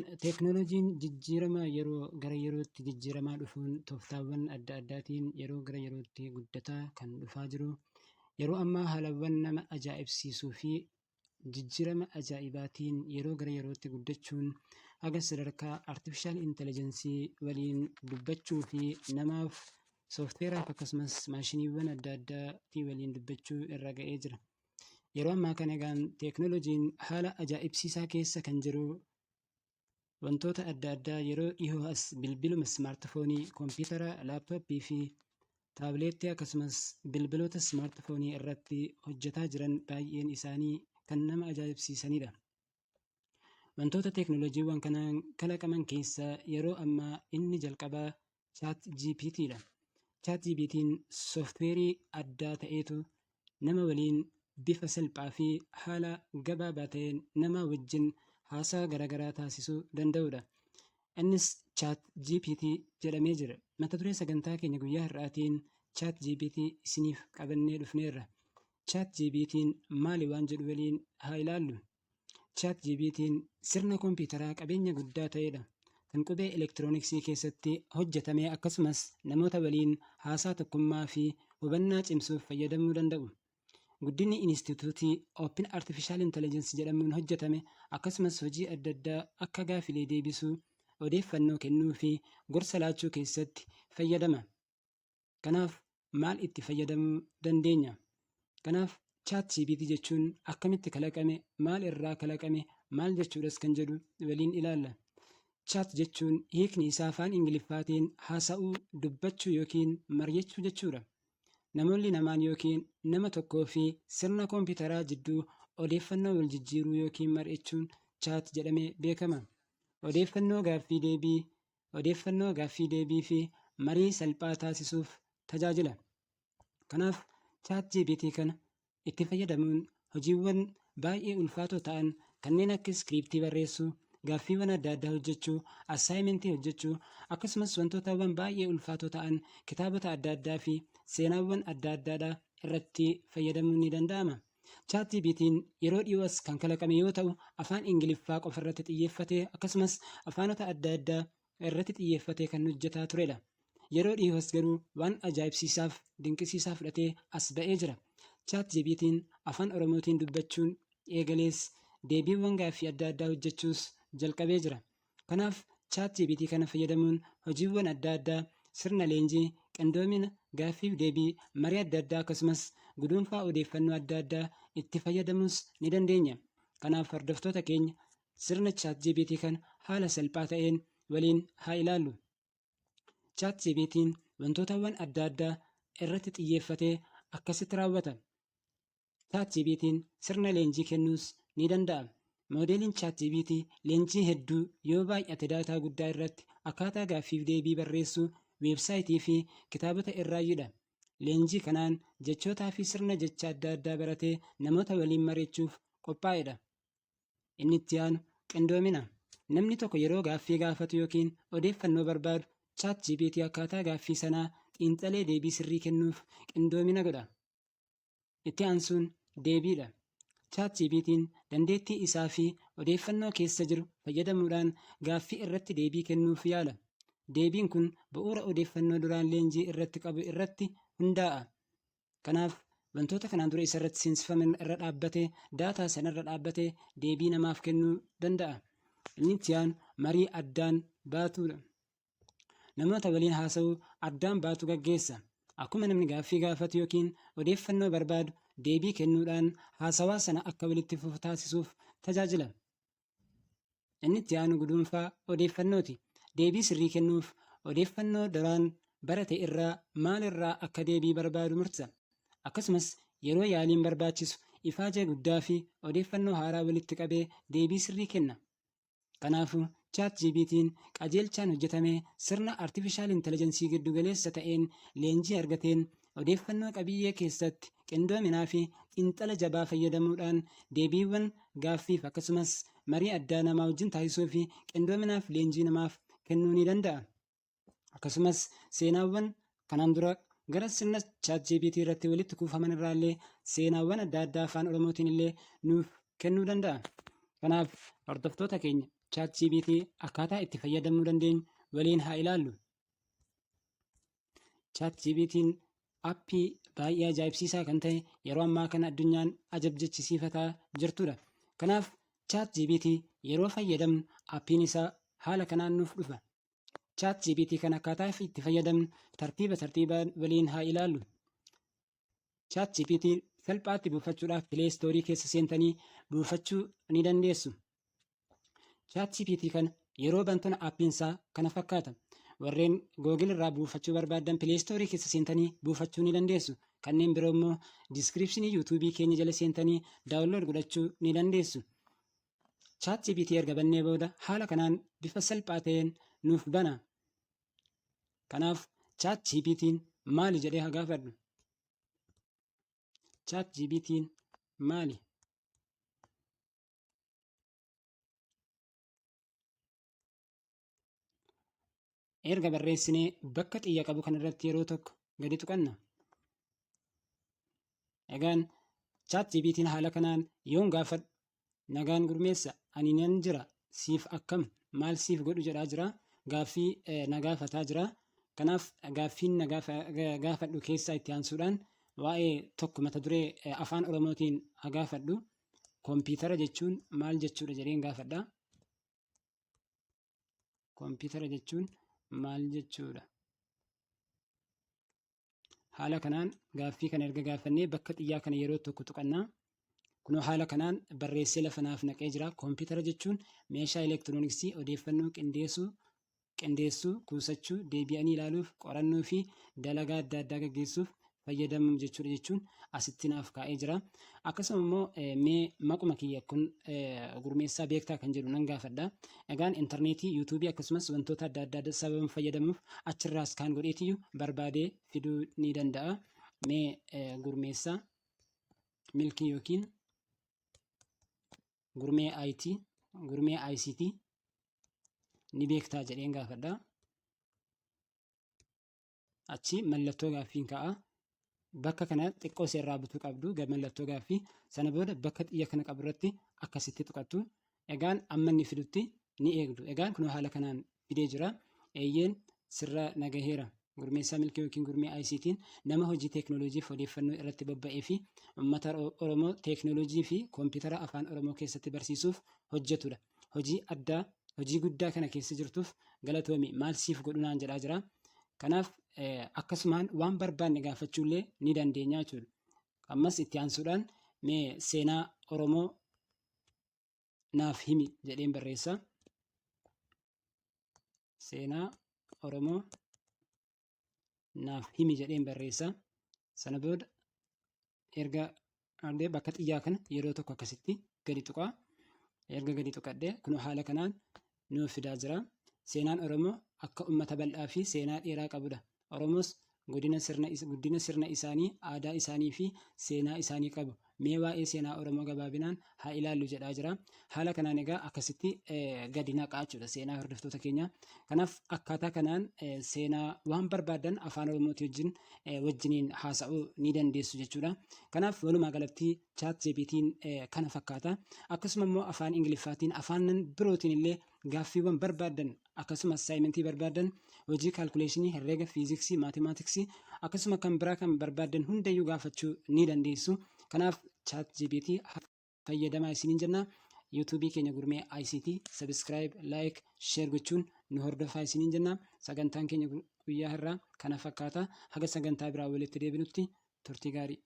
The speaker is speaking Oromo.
Teeknooloojiin jijjiirama yeroo gara yerootti jijjiiramaa dhufuun tooftaawwan adda addaatiin yeroo gara yerootti guddataa kan dhufaa jiru, yeroo ammaa haalawwan nama ajaa'ibsiisuu fi jijjiirama ajaa'ibaatiin yeroo gara yerootti guddachuun haga sadarkaa artificial intelligence waliin dubbachuu fi namaaf, sooftiweeraaf akkasumas maashiniiwwan adda addaatii waliin dubbachuu irra ga'ee jira. Yeroo ammaa kana egaan teeknooloojiin haala ajaa'ibsiisaa keessa kan jiru wantoota adda addaa yeroo dhihoo as bilbiluma ismaartifoonii, kompiitara, laaptooppii fi taabileettii akkasumas bilbiloota ismaartifoonii irratti hojjetaa jiran baay'een isaanii kan nama ajaa'ibsiisanidha. Wantoota teeknooloojiiwwan kanaan kalaqaman keessaa yeroo ammaa inni jalqabaa ChatGPT dha. ChatGPT'n sooftiweerii addaa ta'eetu nama waliin bifa salphaa fi haala gabaabaa ta'een nama wajjin haasaa garaagaraa taasisuu danda'udha. Innis ChatGPT jedhamee jira. Mata duree sagantaa keenya guyyaa har'aatiin ChatGPT isiniif qabannee dhufneerra. ChatGPT'n maali waan jedhu waliin haa ilaallu. ChatGPT'n sirna kompiitaraa qabeenya guddaa ta'edha. Kan qubee elektirooniksii keessatti hojjetame akkasumas namoota waliin haasaa tokkummaa fi hubannaa cimsuuf fayyadamuu danda'u. Guddinni Inistituutii Open Artificial Intelligence jedhamuun hojjetame akkasumas hojii adda addaa akka gaafilee deebisuu, odeeffannoo kennuu fi gorsa laachuu keessatti fayyadama. Kanaaf maal itti fayyadamuu dandeenya? Kanaaf ChatGPT jechuun akkamitti kalaqame, maal irraa kalaqame, maal jechuudhas kan jedhu waliin ilaalla. Chat jechuun hiikni isaa afaan Ingiliffaatiin haasa'uu, dubbachuu yookiin mari'achuu jechuudha. Namoonni namaan yookiin nama tokkoo fi sirna kompiitaraa jidduu odeeffannoo wal jijjiiruu yookiin mari'achuun chat jedhamee beekama. Odeeffannoo gaaffii deebii odeeffannoo gaaffii deebii fi marii salphaa taasisuuf tajaajila. Kanaaf ChatGPT kana itti fayyadamuun hojiiwwan baay'ee ulfaatoo ta'an kanneen akka iskiriiptii barreessuu, gaaffiiwwan adda addaa hojjechuu, assaayimentii hojjechuu akkasumas wantootawwan baay'ee ulfaatoo ta'an kitaabota adda addaa fi seenaawwan adda addaadha irratti fayyadamuun ni danda'ama. ChatGPT'n yeroo dhiyoo as kan kalaqame yoo ta'u, afaan Ingiliffaa qofa irratti xiyyeeffatee akkasumas afaanota adda addaa irratti xiyyeeffatee kan hojjetaa turedha. Yeroo dhiyoo as garuu waan ajaa'ibsiisaaf dinqisiisaa fudhatee as ba'ee jira. ChatGPT'n afaan Oromootiin dubbachuun eegalees deebiiwwan gaaffii adda addaa hojjechuus jalqabee jira. Kanaaf ChatGPT kana fayyadamuun hojiiwwan adda addaa, sirna leenjii, qindoomina, gaaffiif deebii, marii adda addaa akkasumas guduunfaa odeeffannoo adda addaa itti fayyadamuus ni dandeenya. Kanaaf hordoftoota keenya sirna ChatGPT kana haala salphaa ta'een waliin haa ilaallu. ChatGPT'n wantootawwan adda addaa irratti xiyyeeffatee akkasitti raawwata. ChatGPT'n sirna leenjii kennuus ni danda'a. Moodeeliin ChatGPT leenjii hedduu yoo baay'ate daataa guddaa irratti akkaataa gaaffiif deebii barreessuu, weebsaayitii fi kitaabota irraayyidha. Leenjii kanaan jechootaa fi sirna jecha adda addaa baratee namoota waliin mari'achuuf qophaa'edha. Inni itti aanu qindoomina. Namni tokko yeroo gaaffii gaafatu yookiin odeeffannoo barbaadu ChatGPT akkaataa gaaffii sanaa xiinxalee deebii sirrii kennuuf qindoomina godha. Itti aansuun deebiidha. ChatGPT'n dandeettii isaa fi odeeffannoo keessa jiru fayyadamuudhaan gaaffii irratti deebii kennuuf yaala. Deebiin kun bu'uura odeeffannoo duraan leenjii irratti qabu irratti hundaa'a. Kanaaf wantoota kanaan dura isa irratti seensifaman irra dhaabbatee daataa sanarra dhaabbatee deebii namaaf kennuu danda'a. Inni itti aanu marii addaan baatuudha. Namoota waliin haasa'uu addaan baatu gaggeessa. Akkuma namni gaaffii gaafatu yookiin odeeffannoo barbaadu deebii kennuudhaan haasawaa sana akka walitti fufu taasisuuf tajaajila. Inni itti aanu guduunfaa odeeffannooti. Deebii sirrii kennuuf odeeffannoo duraan barate irraa maalirraa akka deebii barbaadu murtsa. Akkasumas yeroo yaaliin barbaachisu ifaajee guddaa fi odeeffannoo haaraa walitti qabee deebii sirrii kenna. Kanaafuu, ChatGPT'n qajeelchaan hojjetamee sirna artificial intelligence giddu galeessa ta'een leenjii argateen odeeffannoo qabiyyee keessatti qindoominaa fi xiinxala jabaa fayyadamuudhaan deebiiwwan gaaffiif akkasumas marii addaa namaa wajjin taasisuu fi qindoominaaf leenjii namaaf kennuu ni danda'a. Akkasumas seenaawwan kanaan dura gara sirna ChatGPT irratti walitti kuufaman irraa illee seenaawwan adda addaa afaan Oromootiin illee nuuf kennuu danda'a. Kanaaf hordoftoota keenya ChatGPT akkaataa itti fayyadamuu dandeenyu waliin haa ilaallu. ChatGPT'n appii baay'ee ajaa'ibsiisaa kan ta'e yeroo ammaa kana addunyaan ajab jechisiifataa jirtudha. Kanaaf ChatGPT yeroo fayyadamnu appiin isaa haala kanaan nuuf dhufa. ChatGPT kana akkaataa itti fayyadamnu tartiiba tartiibaan waliin haa ilaallu. ChatGPT salphaatti buufachuudhaaf Play Store keessa seentanii buufachuu ni dandeessu. ChatGPT kana yeroo bantan appiin isaa kana fakkaata. Warreen Google irraa buufachuu barbaaddan Play Store keessa seentanii buufachuu ni dandeessu. Kanneen biroo immoo description YouTube keenya jala seentanii download godhachuu ni dandeessu. ChatGPT erga bannee booda haala kanaan bifa salphaa ta'een nuuf bana. Kanaaf ChatGPT'n maali jedhee haa gaafadhu. ChatGPT'n maali? Erga barreessinee bakka xiyya qabu kanarratti yeroo tokko gadi tuqanna. Egaan ChatGPT'n haala kanaan yoon gaafadhu nagaan Gurmeessa ani nan jira siif akkam maal siif godhu jedhaa jira gaaffii na gaafataa jira. Kanaaf gaaffiin na gaafadhu keessaa itti aansuudhaan waa'ee tokko mata duree afaan Oromootiin haa gaafadhu. Kompiitara jechuun maal jechuudha jedheen gaafadha. Kompiitara jechuun maal jechuudha? Haala kanaan gaaffii kana erga gaafannee bakka xiyyaa kana yeroo tokko tuqannaa. Kunoo haala kanaan barreessee lafa naaf naqee jira. Kompiitara jechuun meeshaa elektirooniksii odeeffannoo qindeessuu, qindeessuu, kuusachuu, deebi'anii ilaaluuf, qorannoo fi dalagaa adda addaa gaggeessuuf fayyadamamu jechuudha jechuun asitti naaf kaa'ee jira. Akkasuma immoo mee maquma kiyya kun Gurmeessaa Beektaa kan jedhu nan gaafadha. Egaan intarneetii, yuutuubii akkasumas wantoota adda addaa sababa fayyadamuuf achirraas kaan godheetiyyu barbaadee fiduu ni danda'a. Mee Gurmeessaa Milkii yookiin Gurmee IT, Gurmee ICT ni beektaa jedheen gaafadha. Achi mallattoo gaaffiin ka'a. Bakka kana xiqqoo seerraa butuu qabdu mallattoo gaaffii sana booda bakka xiyya kana qabu irratti akkasitti tuqattu. Egaan amma inni fidutti ni eegdu. Egaan kunoo haala kanaan fidee jira. Eeyyeen sirra nagaheera. Gurmeessaa Milkii yookiin Gurmee ICT'n nama hojii teeknooloojiif odeeffannoo irratti bobba'ee fi uummata Oromoo teeknooloojii fi koompitara afaan Oromoo keessatti barsiisuuf hojjetudha. Hojii addaa hojii guddaa kana keessa jirtuuf galatoomi maal siif godhu naan jedhaa jira. Kanaaf akkasumaan waan barbaanne gaafachuullee ni dandeenya jechuudha. Ammas itti aansuudhaan mee seenaa Oromoo naaf himi jedheen barreessa. Seenaa Oromoo naaf himi jedheen barreessa. Sana booda erga bakka xiyyaa kana yeroo tokko akkasitti gadi tuqaa. Erga gadi tuqadhee kunoo haala kanaan nuuf fidaa jira. Seenaan Oromoo akka uummata bal'aa fi seenaa dheeraa qabudha. Oromoos godina sirna guddina sirna isaanii, aadaa isaanii fi seenaa isaanii qabu. Mee waa'ee seenaa Oromoo gabaabinaan haa ilaallu jedhaa jira. Haala kanaan egaa akkasitti gadi naqaa jechuudha seenaa hordoftoota keenya. Kanaaf akkaataa kanaan seenaa waan barbaadan afaan Oromootii wajjin wajjiniin haasa'uu ni dandeessu jechuudha. Kanaaf walumaa galatti chat GPT'n kana fakkaata. Akkasuma immoo afaan Ingiliffaatiin afaan birootiin illee gaaffiiwwan barbaadan akkasuma assaayimentii barbaadan hojii kaalkuleeshinii herreega fiiziksii maatimaatiksii akkasuma kan biraa kan barbaadan hundayyuu gaafachuu ni dandeessu. Kanaaf chat GPT fayyadamaa isiniin jenna. YouTube keenya Gurmee ICT subscribe, like, share gochuun nu hordofaa isiniin jenna. Sagantaan keenya guyyaa har'aa kana fakkaata. Haga sagantaa biraa walitti deebinutti turtii gaarii.